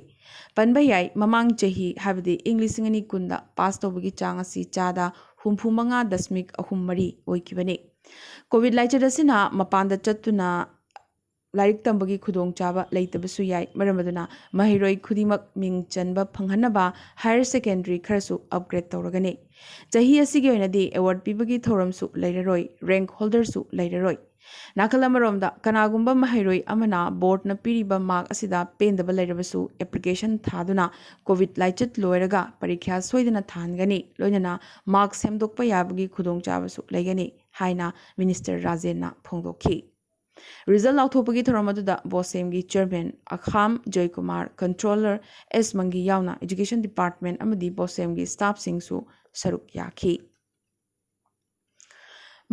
ꯄꯟꯕ ꯌꯥꯏ, ꯃꯃꯥꯡ ꯆꯍꯤ, ꯍꯥꯏꯕꯗꯤ ꯏꯪ ꯂꯤꯁꯤꯡ ꯑꯅꯤ ꯀꯨꯟꯗ ꯄꯥꯁ ꯇꯧꯕꯒꯤ ꯆꯥꯡ ꯑꯁꯤ ꯆꯥꯗ ꯍꯨꯝꯐꯨ ꯃꯉꯥ ꯗꯁꯃꯤꯛ ꯑꯍꯨꯝ ꯃꯔꯤ ꯑꯣꯏꯈꯤꯕꯅꯤ꯫ ꯀꯣꯚꯤꯗ ꯂꯥꯏꯆꯠ ꯑꯁꯤꯅ ꯃꯄꯥꯟꯗ ꯆꯠꯇꯨꯅ ꯂꯥꯏꯔꯤꯛ ꯇꯝꯕꯒꯤ ꯈꯨꯗꯣꯡꯆꯥꯕ ꯂꯩꯇꯕꯁꯨ ꯌꯥꯏ꯫ ꯃꯔꯝ ꯑꯗꯨꯅ ꯃꯍꯩꯔꯣꯏ ꯈꯨꯗꯤꯡꯃꯛ ꯃꯤꯡ ꯆꯟꯕ ꯐꯪꯍꯟꯅꯕ ꯍꯥꯌꯔ ꯁꯦꯀꯦꯟꯗꯔꯤ ꯈꯔꯁꯨ ꯑꯞꯒ꯭ꯔꯦꯗ ꯇꯧꯔꯒꯅꯤ꯫ ꯆꯍꯤ ꯑꯁꯤꯒꯤ ꯑꯣꯏꯅꯗꯤ ꯑꯦꯋꯥꯔꯗ ꯄꯤꯕꯒꯤ ꯊꯧꯔꯝꯁꯨ ꯂꯩꯔꯔꯣꯏ, ꯔꯦꯡꯛ ꯍꯣꯜꯗꯔꯁꯨ ꯂꯩꯔꯔꯣꯏ꯫ ꯅꯥꯀꯜ ꯑꯃꯔꯣꯝꯗ, ꯀꯅꯥꯒꯨꯝꯕ ꯃꯍꯩꯔꯣꯏ ꯑꯃꯅ ꯕꯣꯔꯗꯅ ꯄꯤꯔꯤꯕ ꯃꯥꯔꯛ ꯑꯁꯤꯗ ꯄꯦꯟꯗꯕ ꯂꯩꯔꯕꯁꯨ, ꯑꯦꯄ꯭ꯂꯤꯀꯦꯁꯟ ꯊꯥꯗꯨꯅ ꯀꯣꯚꯤꯗ ꯂꯥꯏꯆꯠ ꯂꯣꯏꯔꯒ ꯄꯔꯤꯈ꯭ꯌꯥ ꯁꯣꯏꯗꯅ ꯊꯥꯍꯟꯒꯅꯤ, ꯂꯣꯏꯅꯅ ꯃꯥꯔꯛ ꯁꯦꯝꯗꯣꯛꯄ ꯌꯥꯕꯒꯤ ꯈꯨꯗꯣꯡꯆꯥꯕꯁꯨ ꯂꯩꯒꯅꯤ ꯍꯥꯏꯅ ꯃꯤꯅꯤꯁꯇꯔ ꯔꯥꯖꯦꯟꯅ ꯐꯣꯡꯗꯣꯛꯈꯤ꯫ ꯔꯤꯖꯜ ꯂꯥꯎꯊꯣꯛꯄꯒꯤ ꯊꯧꯔꯝ ꯑꯗꯨꯗ ꯕꯣꯁꯦꯝꯒꯤ ꯆꯤꯌꯔꯃꯦꯟ ꯑꯈꯥꯝ ꯖꯣꯏꯀꯨꯃꯥꯔ, ꯀꯟꯇ꯭ꯔꯣꯂꯔ ꯑꯦꯁ ꯃꯪꯒꯤ ꯌꯥꯎꯅ ꯏꯖꯨꯀꯦꯁꯟ ꯗꯤꯄꯥꯔꯠꯃꯦꯟ ꯑꯃꯗꯤ ꯕꯣꯁꯦꯝꯒꯤ ꯁ꯭ꯇꯥꯐꯁꯤꯡꯁꯨ ꯁꯔꯨꯛ ꯌꯥꯈꯤ꯫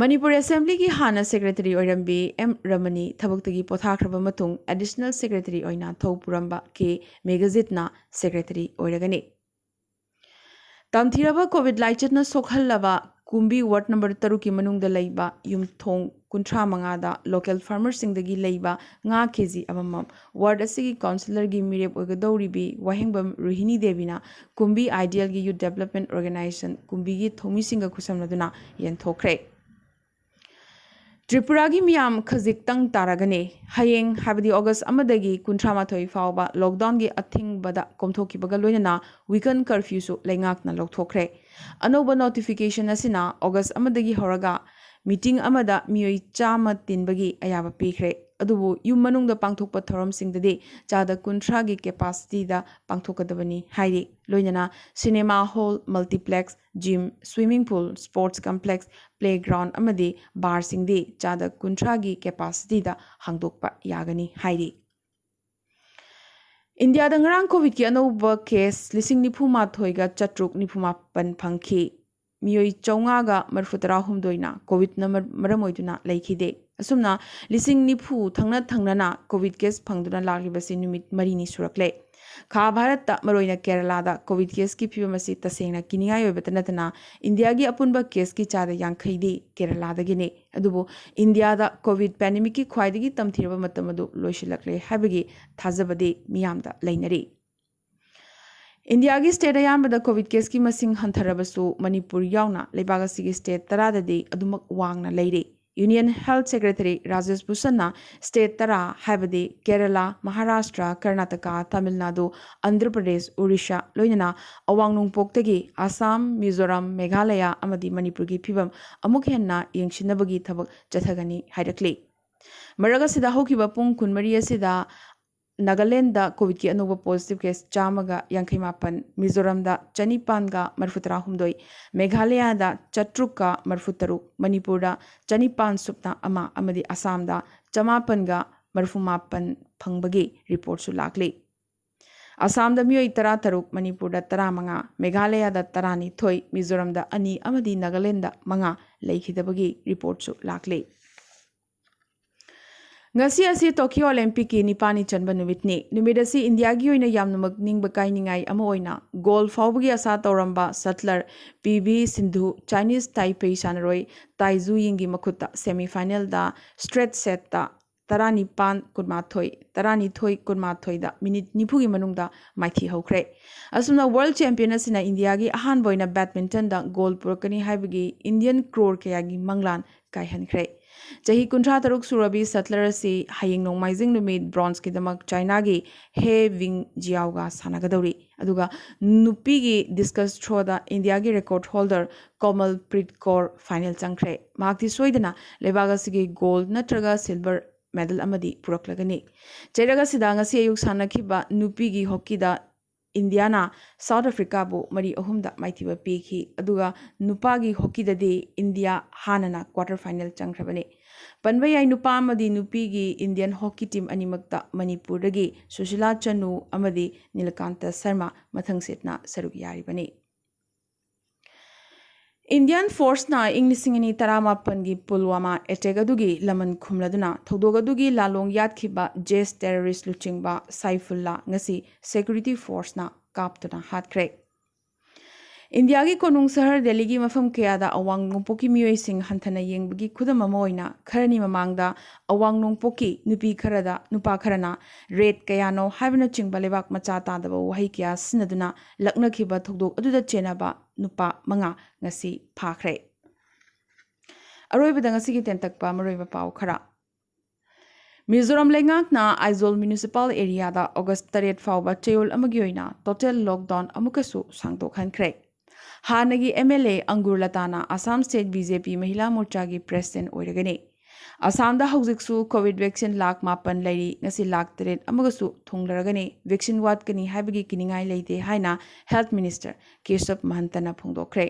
ꯃꯅꯤꯄꯨꯔ ꯑꯦꯁꯦꯝꯕ꯭ꯂꯤꯒꯤ ꯍꯥꯟꯅ ꯁꯦꯀ꯭ꯔꯦꯇꯔꯤ ꯑꯣꯏꯔꯝꯕꯤ ꯑꯦꯝ ꯔꯃꯅꯤ ꯊꯕꯛꯇꯒꯤ ꯄꯣꯊꯥꯈ꯭ꯔꯕ ꯃꯇꯨꯡ ꯑꯦꯗꯤꯁꯅꯦꯜ ꯁꯦꯀ꯭ꯔꯦꯇꯔꯤ ꯑꯣꯏꯅ ꯊꯧ ꯄꯨꯔꯝꯕ ꯀꯦ ꯃꯦꯘꯖꯤꯠꯅ ꯁꯦꯀ꯭ꯔꯦꯇꯔꯤ ꯑꯣꯏꯔꯒꯅꯤ꯫ ꯇꯝꯊꯤꯔꯕ ꯀꯣꯚꯤꯗ ꯂꯥꯏꯆꯠꯅ ꯁꯣꯛꯍꯜꯂꯕ ꯀꯨꯝꯕꯤ ꯋꯥꯔꯗ ꯅꯝꯕꯔ ꯇꯔꯨꯛꯀꯤ ꯃꯅꯨꯡꯗ ꯂꯩꯕ ꯌꯨꯝꯊꯣꯡ ꯀꯨꯟꯊ꯭ꯔꯥ ꯃꯉꯥꯗ ꯂꯣꯀꯦꯜ ꯐꯥꯔꯃꯔꯁꯤꯡꯗꯒꯤ ꯂꯩꯕ ꯉꯥ ꯀꯦꯖꯤ ꯑꯃꯃꯝ ꯋꯥꯔꯗ ꯑꯁꯤꯒꯤ ꯀꯥꯎꯟꯁꯤꯂꯔꯒꯤ ꯃꯤꯔꯦꯞ ꯑꯣꯏꯒꯗꯧꯔꯤꯕꯤ ꯋꯥꯍꯦꯡꯕꯝ ꯔꯣꯍꯤꯅꯤ ꯗꯦꯕꯤꯅ ꯀꯨꯝꯕꯤ ꯑꯥꯏꯗꯤꯌꯦꯜꯒꯤ ꯌꯨꯠ ꯗꯦꯕꯂꯞꯃꯦꯟ ꯑꯣꯔꯒꯅꯥꯏꯖꯦꯁꯟ ꯀꯨꯝꯕꯤꯒꯤ ꯊꯧꯃꯤꯁꯤꯡꯒ ꯈꯨꯠꯁꯝꯅꯗꯨꯅ ꯌꯦꯟꯊꯣꯛꯈ꯭ꯔꯦ꯫ ꯇ꯭ꯔꯤꯄꯨꯔꯥꯒꯤ ꯃꯤꯌꯥꯝ ꯈꯖꯤꯛꯇꯪ ꯇꯥꯔꯒꯅꯤ꯫ ꯍꯌꯦꯡ, ꯍꯥꯏꯕꯗꯤ ꯑꯣꯒꯁ ꯑꯃꯗꯒꯤ ꯀꯨꯟꯊ꯭ꯔꯥ ꯃꯥꯊꯣꯏ ꯐꯥꯎꯕ ꯂꯣꯛꯗꯥꯎꯟꯒꯤ ꯑꯊꯤꯡꯕꯗ ꯀꯣꯝꯊꯣꯛꯈꯤꯕꯒ ꯂꯣꯏꯅꯅ ꯋꯤꯀꯟ ꯀꯔꯐ꯭ꯌꯨꯁꯨ ꯂꯩꯉꯥꯛꯅ ꯂꯧꯊꯣꯛꯈ꯭ꯔꯦ꯫ ꯑꯅꯧꯕ ꯅꯣꯇꯤꯐꯤꯀꯦꯁꯟ ꯑꯁꯤꯅ ꯑꯣꯒꯁ ꯑꯃꯗꯒꯤ ꯍꯧꯔꯒ ꯃꯤꯇꯤꯡ ꯑꯃꯗ ꯃꯤꯑꯣꯏ ꯆꯥꯝꯃ ꯇꯤꯟꯕꯒꯤ ꯑꯌꯥꯕ ꯄꯤꯈ꯭ꯔꯦ꯫ ꯑꯗꯨꯕꯨ ꯌꯨꯝ ꯃꯅꯨꯡꯗ ꯄꯥꯡꯊꯣꯛꯄ ꯊꯧꯔꯝꯁꯤꯡꯗꯗꯤ ꯆꯥꯗ ꯀꯨꯟꯊ꯭ꯔꯥꯒꯤ ꯀꯦꯄꯥꯁꯤꯇꯤꯗ ꯄꯥꯡꯊꯣꯛꯀꯗꯕꯅꯤ ꯍꯥꯏꯔꯤ꯫ ꯂꯣꯏꯅꯅ cinema hall, multiplex, gym, swimming pool, sports complex, playground ꯑꯃꯗꯤ ꯕꯥꯔꯁꯤꯡꯗꯤ ꯆꯥꯗ ꯀꯨꯟꯊ꯭ꯔꯥꯒꯤ ꯀꯦꯄꯥꯁꯤꯇꯤꯗ ꯍꯥꯡꯗꯣꯛꯄ ꯌꯥꯒꯅꯤ ꯍꯥꯏꯔꯤ꯫ ꯏꯟꯗꯤꯌꯥꯗ ꯉꯔꯥꯡ ꯀꯣꯚꯤꯗꯀꯤ ꯑꯅꯧꯕ ꯀꯦꯁ ꯂꯤꯁꯤꯡ ꯅꯤꯐꯨ ꯃꯥꯊꯣꯏꯒ ꯆꯥꯇ꯭ꯔꯨꯛ ꯅꯤꯐꯨ ꯃꯥꯄꯟ ꯐꯪꯈꯤ꯫ ꯃꯤꯑꯣꯏ ꯆꯥꯝꯃꯉꯥꯒ ꯃꯔꯤꯐꯨ ꯇꯔꯥ ꯍꯨꯝꯗꯣꯏꯅ ꯀꯣꯚꯤꯗꯅ ꯃꯔ-, ꯃꯔꯝ ꯑꯣꯏꯗꯨꯅ ꯂꯩꯈꯤꯗꯦ꯫ ꯑꯁꯨꯝꯅ ꯂꯤꯁꯤꯡ ꯅꯤꯐꯨ ꯊꯪꯅ ꯊꯪꯅꯅ ꯀꯣꯚꯤꯗ ꯀꯦꯁ ꯐꯪꯗꯨꯅ ꯂꯥꯛꯂꯤꯕꯁꯤ ꯅꯨꯃꯤꯠ ꯃꯔꯤꯅꯤ ꯁꯨꯔꯛꯂꯦ꯫ ꯈꯥ ꯚꯥꯔꯠꯇ, ꯃꯔꯨꯑꯣꯏꯅ ꯀꯦꯔꯂꯥꯗ ꯀꯣꯚꯤꯗ ꯀꯦꯁꯀꯤ ꯐꯤꯕꯝ ꯑꯁꯤ ꯇꯁꯦꯡꯅ ꯀꯤꯅꯤꯡꯉꯥꯏ ꯑꯣꯏꯕꯇ ꯅꯠꯇꯅ ꯏꯟꯗꯤꯌꯥꯒꯤ ꯑꯄꯨꯟꯕ ꯀꯦꯁꯀꯤ ꯆꯥꯗ ꯌꯥꯡꯈꯩꯗꯤ ꯀꯦꯔꯂꯥꯗꯒꯤꯅꯤ꯫ ꯑꯗꯨꯕꯨ ꯏꯟꯗꯤꯌꯥꯗ ꯀꯣꯚꯤꯗ ꯄꯦꯟꯗꯦꯃꯤꯛꯀꯤ ꯈ꯭ꯋꯥꯏꯗꯒꯤ ꯇꯝꯊꯤꯔꯕ ꯃꯇꯝ ꯑꯗꯨ ꯂꯣꯏꯁꯤꯜꯂꯛꯂꯦ ꯍꯥꯏꯕꯒꯤ ꯊꯥꯖꯕꯗꯤ ꯃꯤꯌꯥꯝꯗ ꯂꯩꯅꯔꯤ꯫ ꯏꯟꯗꯤꯌꯥꯒꯤ ꯁ꯭ꯇꯦꯠ ꯑꯌꯥꯝꯕꯗ ꯀꯣꯚꯤꯗ ꯀꯦꯁꯀꯤ ꯃꯁꯤꯡ ꯍꯟꯊꯔꯕꯁꯨ ꯃꯅꯤꯄꯨꯔ ꯌꯥꯎꯅ ꯂꯩꯕꯥꯛ ꯑꯁꯤꯒꯤ ꯁ꯭ꯇꯦꯠ ꯇꯔꯥꯗꯗꯤ ꯑꯗꯨꯃꯛ ꯋꯥꯡꯅ ꯂꯩꯔꯤ꯫ ꯌꯨꯅꯤꯌꯟ ꯍꯦꯜꯊ ꯁꯦꯀ꯭ꯔꯦꯇꯔꯤ ꯔꯥꯖꯦꯁ ꯚꯨꯁꯟꯅ ꯁ꯭ꯇꯦꯠ ꯇꯔꯥ, ꯍꯥꯏꯕꯗꯤ ꯀꯦꯔꯂꯥ, ꯃꯍꯥꯔꯥꯁꯇ꯭ꯔ, ꯀꯔꯅꯥꯇꯀꯥ, ꯇꯥꯃꯤꯜ ꯅꯥꯗꯨ, ꯑꯟꯙ꯭ꯔ ꯄ꯭ꯔꯗꯦꯁ, ꯑꯣꯔꯤꯁꯥ, ꯂꯣꯏꯅꯅ ꯑꯋꯥꯡ ꯅꯣꯡꯄꯣꯛꯇꯒꯤ ꯑꯁꯥꯝ, ꯃꯤꯖꯣꯔꯥꯝ, ꯃꯦꯘꯥꯂꯌꯥ ꯑꯃꯗꯤ ꯃꯅꯤꯄꯨꯔꯒꯤ ꯐꯤꯕꯝ ꯑꯃꯨꯛ ꯍꯦꯟꯅ ꯌꯦꯡꯁꯤꯟꯅꯕꯒꯤ ꯊꯕꯛ ꯆꯠꯊꯒꯅꯤ ꯍꯥꯏꯔꯛꯂꯤ꯫ ꯃꯔꯛ ꯑꯁꯤꯗ ꯍꯧꯈꯤꯕ ꯄꯨꯡ ꯀꯨꯟꯃꯔꯤ ꯑꯁꯤꯗ ꯅꯥꯒꯥꯂꯦꯟꯗ ꯀꯣꯚꯤꯗꯀꯤ ꯑꯅꯧꯕ ꯄꯣꯖꯤꯇꯤꯚ ꯀꯦꯁ ꯆꯥꯝꯃꯒ ꯌꯥꯡꯈꯩ ꯃꯥꯄꯟ, ꯃꯤꯖꯣꯔꯥꯝꯗ ꯆꯅꯤꯄꯥꯟꯒ ꯃꯔꯤꯐꯨ ꯇꯔꯥ ꯍꯨꯝꯗꯣꯏ, ꯃꯦꯘꯥꯂꯌꯥꯗ ꯆꯥꯇ꯭ꯔꯨꯛꯀ ꯃꯔꯤꯐꯨ ꯇꯔꯨꯛ, ꯃꯅꯤꯄꯨꯔꯗ ꯆꯅꯤꯄꯥꯟ ꯁꯨꯞꯅ ꯑꯃ ꯑꯃꯗꯤ ꯑꯁꯥꯝꯗ ꯆꯃꯥꯄꯟꯒ ꯃꯔꯤꯐꯨ ꯃꯥꯄꯟ ꯐꯪꯕꯒꯤ ꯔꯤꯄꯣꯔꯠꯁꯨ ꯂꯥꯛꯂꯤ꯫ ꯑꯁꯥꯝꯗ ꯃꯤꯑꯣꯏ ꯇꯔꯥꯇꯔꯨꯛ, ꯃꯅꯤꯄꯨꯔꯗ ꯇꯔꯥꯃꯉꯥ, ꯃꯦꯘꯥꯂꯌꯥꯗ ꯇꯔꯥꯅꯤꯊꯣꯏ, ꯃꯤꯖꯣꯔꯥꯝꯗ ꯑꯅꯤ ꯑꯃꯗꯤ ꯅꯥꯒꯥꯂꯦꯟꯗ ꯃꯉꯥ ꯂꯩꯈꯤꯗꯕꯒꯤ ꯔꯤꯄꯣꯔꯠꯁꯨ ꯂꯥꯛꯂꯤ꯫ ꯉꯁꯤ ꯑꯁꯤ ꯇꯣꯀꯤꯌꯣ ꯑꯣꯂꯦꯝꯄꯤꯛꯀꯤ ꯅꯤꯄꯥꯟꯅꯤ ꯆꯟꯕ ꯅꯨꯃꯤꯠꯅꯤ꯫ ꯅꯨꯃꯤꯠ ꯑꯁꯤ ꯏꯟꯗꯤꯌꯥꯒꯤ ꯑꯣꯏꯅ ꯌꯥꯝꯅꯃꯛ ꯅꯤꯡꯕ ꯀꯥꯏꯅꯤꯡꯉꯥꯏ ꯑꯃ ꯑꯣꯏꯅ ꯒꯣꯜ ꯐꯥꯎꯕꯒꯤ ꯑꯁꯥ ꯇꯧꯔꯝꯕ ꯁꯠꯂꯔ ꯄꯤ ꯚꯤ ꯁꯤꯟꯙꯨ ꯆꯥꯏꯅꯤꯁ ꯇꯥꯏꯄꯦꯏ ꯁꯥꯟꯅꯔꯣꯏ ꯇꯥꯏ ꯖꯨ ꯌꯤꯡꯒꯤ ꯃꯈꯨꯠꯇ ꯁꯦꯃꯤꯐꯥꯏꯅꯦꯜꯗ ꯁ꯭ꯇ꯭ꯔꯦꯠ ꯁꯦꯠꯇ ꯇꯔꯥꯅꯤꯄꯥꯟ ꯀꯨꯟꯃꯥꯊꯣꯏ, ꯇꯔꯥꯅꯤꯊꯣꯏ ꯀꯨꯟꯃꯥꯊꯣꯏꯗ ꯃꯤꯅꯤꯠ ꯅꯤꯐꯨꯒꯤ ꯃꯅꯨꯡꯗ ꯃꯥꯏꯊꯤ ꯍꯧꯈ꯭ꯔꯦ꯫ ꯑꯁꯨꯝꯅ ꯋꯥꯔꯜꯗ ꯆꯦꯝꯄꯤꯌꯟ ꯑꯁꯤꯅ ꯏꯟꯗꯤꯌꯥꯒꯤ ꯑꯍꯥꯟꯕ ꯑꯣꯏꯅ ꯕꯦꯗꯃꯤꯟꯇꯟꯗ ꯒꯣꯜ ꯄꯨꯔꯛꯀꯅꯤ ꯍꯥꯏꯕꯒꯤ ꯏꯟꯗꯤꯌꯟ ꯀ꯭ꯔꯣꯔ ꯀꯌꯥꯒꯤ ꯃꯪꯂꯥꯟ ꯀꯥꯏꯍꯟꯈ꯭ꯔꯦ꯫ ꯆꯍꯤ ꯀꯨꯟꯊ꯭ꯔꯥ ꯇꯔꯨꯛ ꯁꯨꯔꯕꯤ ꯁꯠꯂꯔ ꯑꯁꯤ ꯍꯌꯦꯡ ꯅꯣꯡꯃꯥꯏꯖꯤꯡ ꯅꯨꯃꯤꯠ ꯕ꯭ꯔꯣꯟꯖꯀꯤꯗꯃꯛ ꯆꯥꯏꯅꯥꯒꯤ ꯍꯦ ꯋꯤꯡ ꯖꯤꯌꯥꯎꯒ ꯁꯥꯟꯅꯒꯗꯧꯔꯤ꯫ ꯑꯗꯨꯒ ꯅꯨꯄꯤꯒꯤ ꯗꯤꯁꯀꯁ ꯊ꯭ꯔꯣꯗ ꯏꯟꯗꯤꯌꯥꯒꯤ ꯔꯦꯀꯣꯔꯗ ꯍꯣꯜꯗꯔ ꯀꯣꯃꯜ ꯄ꯭ꯔꯤꯠ ꯀꯧꯔ ꯐꯥꯏꯅꯦꯜ ꯆꯪꯈ꯭ꯔꯦ꯫ ꯃꯍꯥꯛꯇꯤ ꯁꯣꯏꯗꯅ ꯂꯩꯕꯥꯛ ꯑꯁꯤꯒꯤ ꯒꯣꯜꯗ ꯅꯠꯇ꯭ꯔꯒ ꯁꯤꯜꯚꯔ ꯃꯦꯗꯜ ꯑꯃꯗꯤ ꯄꯨꯔꯛꯂꯒꯅꯤ꯫ ꯆꯩꯔꯛ ꯑꯁꯤꯗ ꯉꯁꯤ ꯑꯌꯨꯛ ꯁꯥꯟꯅꯈꯤꯕ ꯅꯨꯄꯤꯒꯤ ꯍꯣꯀꯤꯗ ꯏꯟꯗꯤꯌꯥꯅ ꯁꯥꯎꯠ ꯑꯐ꯭ꯔꯤꯀꯥꯕꯨ ꯃꯔꯤ ꯑꯍꯨꯝꯗ ꯃꯥꯏꯊꯤꯕ ꯄꯤꯈꯤ꯫ ꯑꯗꯨꯒ ꯅꯨꯄꯥꯒꯤ ꯍꯣꯀꯤꯗꯗꯤ ꯏꯟꯗꯤꯌꯥ ꯍꯥꯟꯅꯅ ꯀ꯭ꯋꯥꯇꯔ ꯐꯥꯏꯅꯦꯜ ꯆꯪꯈ꯭ꯔꯕꯅꯤ꯫ ꯄꯟꯕ ꯌꯥꯏ, ꯅꯨꯄꯥ ꯑꯃꯗꯤ ꯅꯨꯄꯤꯒꯤ ꯏꯟꯗꯤꯌꯟ ꯍꯣꯀꯤ ꯇꯤꯝ ꯑꯅꯤꯃꯛꯇ ꯃꯅꯤꯄꯨꯔꯗꯒꯤ ꯁꯨꯁꯤꯂꯥ ꯆꯅꯨ ꯑꯃꯗꯤ ꯅꯤꯂꯀꯥꯟꯇ ꯁꯔꯃ ꯃꯊꯪ ꯁꯤꯠꯅ ꯁꯔꯨꯛ ꯌꯥꯔꯤꯕꯅꯤ꯫ ꯏꯟꯗꯤꯌꯟ ꯐꯣꯔꯁꯅ ꯏꯪ ꯂꯤꯁꯤꯡ ꯑꯅꯤ ꯇꯔꯥꯃꯥꯄꯟꯒꯤ ꯄꯨꯜꯋꯥꯃꯥ ꯑꯦꯇꯦꯛ ꯑꯗꯨꯒꯤ ꯂꯃꯟ ꯈꯨꯝꯂꯗꯨꯅ ꯊꯧꯗꯣꯛ ꯑꯗꯨꯒꯤ ꯂꯥꯂꯣꯡ ꯌꯥꯠꯈꯤꯕ ꯖꯦꯁ ꯇꯦꯔꯣꯔꯤꯁ ꯂꯨꯆꯤꯡꯕ ꯁꯥꯏꯐꯨꯜꯂꯥ ꯉꯁꯤ ꯁꯦꯀ꯭ꯌꯨꯔꯤꯇꯤ ꯐꯣꯔꯁꯅ ꯀꯥꯞꯇꯨꯅ ꯍꯥꯠꯈ꯭ꯔꯦ꯫ ꯏꯟꯗꯤꯌꯥꯒꯤ ꯀꯣꯅꯨꯡ ꯁꯍꯔ ꯗꯦꯜꯂꯤꯒꯤ ꯃꯐꯝ ꯀꯌꯥꯗ ꯑꯋꯥꯡ ꯅꯣꯡꯄꯣꯛꯀꯤ ꯃꯤꯑꯣꯏꯁꯤꯡ ꯍꯟꯊꯅ ꯌꯦꯡꯕꯒꯤ ꯈꯨꯗꯝ ꯑꯃ ꯑꯣꯏꯅ ꯈꯔꯅꯤ ꯃꯃꯥꯡꯗ ꯑꯋꯥꯡ ꯅꯣꯡꯄꯣꯛꯀꯤ ꯅꯨꯄꯤ ꯈꯔꯗ ꯅꯨꯄꯥ ꯈꯔꯅ "ꯔꯦꯠ ꯀꯌꯥꯅꯣ" ꯍꯥꯏꯕꯅꯆꯤꯡꯕ ꯂꯩꯕꯥꯛ ꯃꯆꯥ ꯇꯥꯗꯕ ꯋꯥꯍꯩ ꯀꯌꯥ ꯁꯤꯖꯤꯟꯅꯗꯨꯅ ꯂꯛꯅꯈꯤꯕ ꯊꯧꯗꯣꯛ ꯑꯗꯨꯗ ꯆꯦꯟꯅꯕ ꯅꯨꯄꯥ ꯃꯉꯥ ꯉꯁꯤ ꯐꯥꯈ꯭ꯔꯦ꯫ ꯑꯔꯣꯏꯕꯗ ꯉꯁꯤꯒꯤ ꯇꯦꯟꯇꯛꯄ ꯃꯔꯨꯑꯣꯏꯕ ꯄꯥꯎ ꯈꯔ꯫ ꯃꯤꯖꯣꯔꯥꯝ ꯂꯩꯉꯥꯛꯅ ꯑꯥꯏꯖꯣꯜ ꯃ꯭ꯌꯨꯅꯤꯁꯤꯄꯥꯜ ꯑꯦꯔꯤꯌꯥꯗ ꯑꯣꯒꯁ ꯇꯔꯦꯠ ꯐꯥꯎꯕ ꯆꯌꯣꯜ ꯑꯃꯒꯤ ꯑꯣꯏꯅ ꯇꯣꯇꯦꯜ ꯂꯣꯛꯗꯥꯎꯟ ꯑꯃꯨꯛꯀꯁꯨ ꯁꯥꯡꯗꯣꯛꯍꯟꯈ꯭ꯔꯦ꯫ ꯍꯥꯟꯅꯒꯤ ꯑꯦꯝ ꯑꯦꯜ ꯑꯦ ꯑꯪꯒꯨꯔ ꯂꯇꯥꯅ Assam state B J P Mahila ꯃꯣꯔꯆꯥꯒꯤ ꯄ꯭ꯔꯦꯁꯤꯗꯦꯟꯠ ꯑꯣꯏꯔꯒꯅꯤ꯫ ꯑꯁꯥꯝꯗ ꯍꯧꯖꯤꯛꯁꯨ ꯀꯣꯚꯤꯗ ꯚꯦꯛꯁꯤꯟ ꯂꯥꯈ ꯃꯥꯄꯟ ꯂꯩꯔꯤ꯫ ꯉꯁꯤ ꯂꯥꯈ ꯇꯔꯦꯠ ꯑꯃꯒꯁꯨ ꯊꯨꯡꯂꯔꯒꯅꯤ꯫ ꯚꯦꯛꯁꯤꯟ ꯋꯥꯠꯀꯅꯤ ꯍꯥꯏꯕꯒꯤ ꯀꯤꯅꯤꯡꯉꯥꯏ ꯂꯩꯇꯦ ꯍꯥꯏꯅ ꯍꯦꯜꯊ ꯃꯤꯅꯤꯁꯇꯔ ꯀꯦꯁꯕ ꯃꯍꯟꯇꯅ ꯐꯣꯡꯗꯣꯛꯈ꯭ꯔꯦ꯫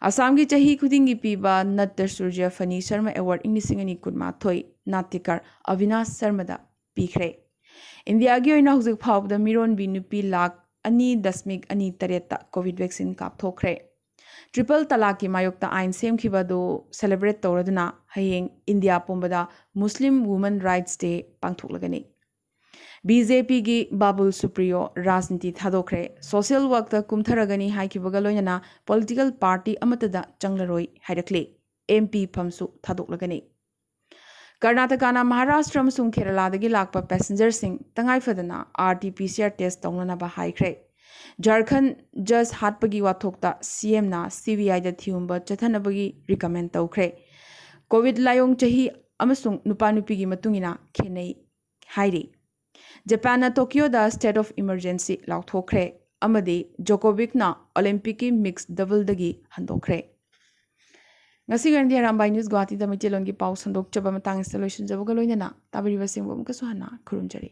ꯑꯁꯥꯝꯒꯤ ꯆꯍꯤ ꯈꯨꯗꯤꯡꯒꯤ ꯄꯤꯕ ꯅꯠꯇ ꯁꯨꯔꯖ ꯐꯅꯤ ꯁꯔꯃ ꯑꯦꯋꯥꯔꯗ ꯏꯪ ꯂꯤꯁꯤꯡ ꯑꯅꯤ ꯀꯨꯟꯃꯥꯊꯣꯏ ꯅꯥꯇ꯭ꯌꯀꯥꯔ ꯑꯕꯤꯅꯥꯁ ꯁꯔꯃꯗ ꯄꯤꯈ꯭ꯔꯦ꯫ ꯏꯟꯗꯤꯌꯥꯒꯤ ꯑꯣꯏꯅ ꯍꯧꯖꯤꯛ ꯐꯥꯎꯕꯗ ꯃꯤꯔꯣꯟꯕꯤ ꯅꯨꯄꯤ ꯂꯥꯈ ꯑꯅꯤ ꯗꯁꯃꯤꯛ ꯑꯅꯤ ꯇꯔꯦꯠꯇ ꯀꯣꯚꯤꯗ ꯚꯦꯛꯁꯤꯟ ꯀꯥꯞꯊꯣꯛꯈ꯭ꯔꯦ꯫ ꯇ꯭ꯔꯤꯄꯜ ꯇꯂꯥꯛꯀꯤ ꯃꯥꯌꯣꯛꯇ ꯑꯥꯏꯟ ꯁꯦꯝꯈꯤꯕ ꯑꯗꯨ ꯁꯦꯂꯦꯕ꯭ꯔꯦꯠ ꯇꯧꯔꯗꯨꯅ ꯍꯌꯦꯡ ꯏꯟꯗꯤꯌꯥ ꯄꯨꯝꯕꯗ ꯃꯨꯁꯂꯤꯝ ꯋꯨꯃꯦꯟ ꯔꯥꯏꯠꯁ ꯗꯦ ꯄꯥꯡꯊꯣꯛꯂꯒꯅꯤ꯫ ꯕꯤ ꯖꯦ ꯄꯤꯒꯤ ꯕꯥꯕꯨꯜ ꯁꯨꯄ꯭ꯔꯤꯌꯣ ꯔꯥꯖꯅꯤꯇꯤ ꯊꯥꯗꯣꯛꯈ꯭ꯔꯦ꯫ ꯁꯣꯁꯤꯌꯦꯜ ꯋꯥꯔꯛꯇ ꯀꯨꯝꯊꯔꯒꯅꯤ ꯍꯥꯏꯈꯤꯕꯒ ꯂꯣꯏꯅꯅ ꯄꯣꯂꯤꯇꯤꯀꯦꯜ ꯄꯥꯔꯇꯤ ꯑꯃꯠꯇꯗ ꯆꯪꯂꯔꯣꯏ ꯍꯥꯏꯔꯛꯂꯤ꯫ M P ꯐꯝꯁꯨ ꯊꯥꯗꯣꯛꯂꯒꯅꯤ꯫ ꯀꯔꯅꯥꯇꯀꯥꯅ ꯃꯍꯥꯔꯥꯁꯇ꯭ꯔ ꯑꯃꯁꯨꯡ ꯀꯦꯔꯂꯥꯗꯒꯤ ꯂꯥꯛꯄ ꯄꯦꯁꯦꯟꯖꯔꯁꯤꯡ ꯇꯉꯥꯏꯐꯗꯅ R T P C R test ꯇꯧꯅꯅꯕ ꯍꯥꯏꯈ꯭ꯔꯦ꯫ ꯖꯥꯔꯈꯟꯗ ꯖꯖ ꯍꯥꯠꯄꯒꯤ ꯋꯥꯊꯣꯛꯇ ꯁꯤ ꯑꯦꯝꯅ ꯁꯤ ꯕꯤ ꯑꯥꯏꯗ ꯊꯤꯍꯨꯝꯕ ꯆꯠꯊꯅꯕꯒꯤ ꯔꯤꯀꯃꯦꯟ ꯇꯧꯈ꯭ꯔꯦ꯫ ꯀꯣꯚꯤꯗ ꯂꯥꯏꯑꯣꯡ ꯆꯍꯤ ꯑꯃꯁꯨꯡ ꯅꯨꯄꯥ ꯅꯨꯄꯤꯒꯤ ꯃꯇꯨꯡ ꯏꯟꯅ ꯈꯦꯠꯅꯩ ꯍꯥꯏꯔꯤ꯫ ꯖꯄꯥꯟꯅ ꯇꯣꯀꯤꯌꯣꯗ state of emergency ꯂꯥꯎꯊꯣꯛꯈ꯭ꯔꯦ ꯑꯃꯗꯤ ꯖꯣꯀꯣꯚꯤꯛꯅ ꯑꯣꯂꯤꯝꯄꯤꯛꯀꯤ ꯃꯤꯛꯁ ꯗꯕꯜꯗꯒꯤ ꯍꯟꯗꯣꯛꯈ꯭ꯔꯦ꯫ ꯉꯁꯤꯒꯤ ꯑꯣꯏꯅꯗꯤ ꯑꯔꯥꯝꯕꯥꯏ ꯅ꯭ꯌꯨꯁ ꯒꯨꯋꯥꯍꯥꯇꯤꯗ ꯃꯩꯇꯩꯂꯣꯟꯒꯤ ꯄꯥꯎ ꯁꯟꯗꯣꯛꯆꯕ ꯃꯇꯥꯡ ꯑꯁꯤꯗ ꯂꯣꯏꯁꯤꯟꯖꯕꯒ ꯂꯣꯏꯅꯅ ꯇꯥꯕꯤꯔꯤꯕꯁꯤꯡꯕꯨ ꯑꯃꯨꯛꯀꯁꯨ ꯍꯟꯅ ꯈꯨꯔꯨꯝꯖꯔꯤ꯫